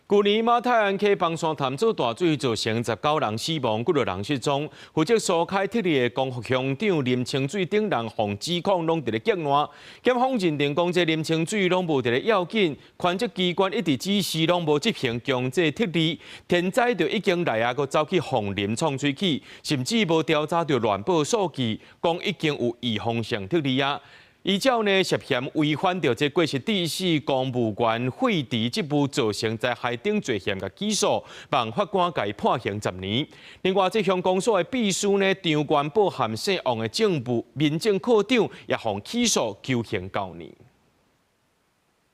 舊年馬太鞍溪枋山潭做大水，造成19人死亡，幾落人失蹤。負責疏開撤離的光復鄉長林清水等人，予指控攏佇咧激爛。檢方認定講，這林清水攏無佇咧要緊，權責機關一直指示攏無執行強制撤離，天災就已經來啊，閣走去鳳林創喙齒，甚至無調查就亂報數據，講已經有預防性撤離啊。依照呢涉嫌違反著這過失致死公務員廢除職務造成災害等罪嫌共起訴，望法官共伊判刑10年。另外，這鄉公所的秘書呢張元寶和姓王的政務民政課長也予起訴求刑9年。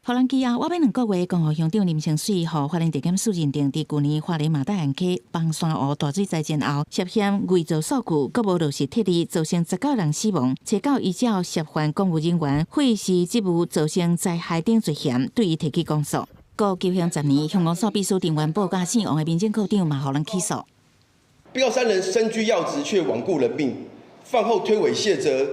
予人羈押倚欲2個月，光復鄉長林清水，予花蓮地檢署認定，佇舊年花蓮馬大安溪枋山湖大水災前後，涉嫌偽造數據，閣無落實撤離，造成19人死亡。初九依照涉犯公務人員廢除職務造成災害等罪嫌，對伊提起公訴，閣求刑十年。鄉公所秘書陳元寶佮姓王的民政課長嘛予人起訴。被告三人身居要職，卻罔顧人命，犯後推諉卸責，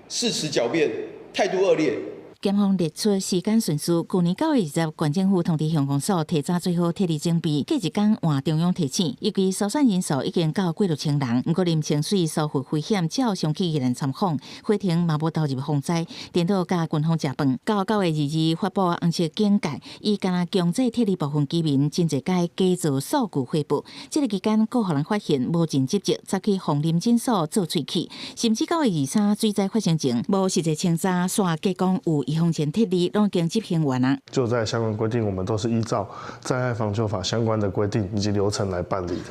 誓詞狡辯，態度惡劣。檢方列出時間順序，舊年9月20，縣政府通知鄉公所提早做好撤離準備，隔一工換中央提醒，預計疏散人數已經到幾落千人。毋過林清水疏忽危險，照常去予人參訪，火庭嘛無投入防災，顛倒共軍方食飯。到9月22發布紅色警戒，伊敢若強制撤離部分居民，真濟擺假造數據匯報。這个期間，閣予人發現無盡職責，走去鳳林診所做喙齒，甚至9月23水災發生前，無實際清查，煞假講有預防性撤離，攏已經執行完啊。就在相關規定，我們都是依照災害防救法相關的規定以及流程來辦理的。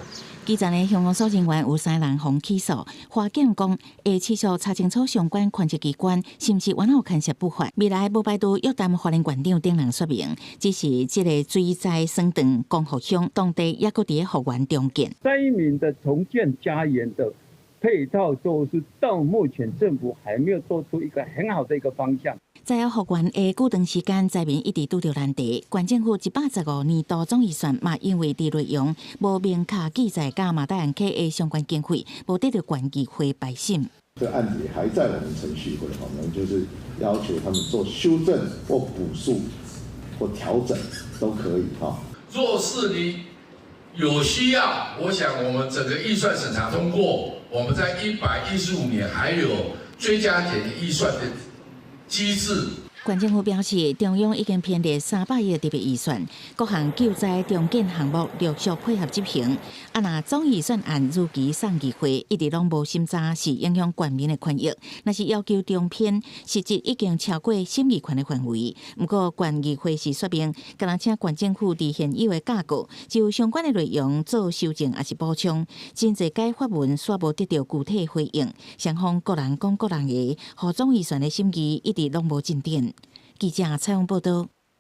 基層的鄉公所人員有三人予起訴，花檢講會持續查清楚相關權責機關是毋是原來有牽涉不法。未來無排除約談花蓮縣長等人說明，只是這個水災損斷光復鄉當地猶閣佇咧復原重建。災民的重建家園的配套措施，到目前政府還沒有做出一個很好的一個方向。災後復原的久長時間，災民一直拄著難題。縣政府115年度總預算嘛，因為佇內容無明確記載佮馬大安溪的相關經費，無得到縣議會排審。這個案子還在我們程序會，我們就是要求他們做修正或補數或調整都可以哈。若是你有需要，我想我們整個預算審查通過，我們在115年還有追加減預算的機制。縣政府表示，中央已經編列300億特別預算，各項救災重建項目陸續配合執行。啊，若總預算案如期送議會，一直攏無審查是影響縣民的權益。若是要求重編，實質已經超過審議權的範圍。毋過，縣議會是說明，敢若請縣政府佇現有的架構，就相關的內容做修正抑是補充。真濟改發文煞無得到具體回應，雙方各人講各人的，予總預算的審議一直攏無進展。記者採訪報道。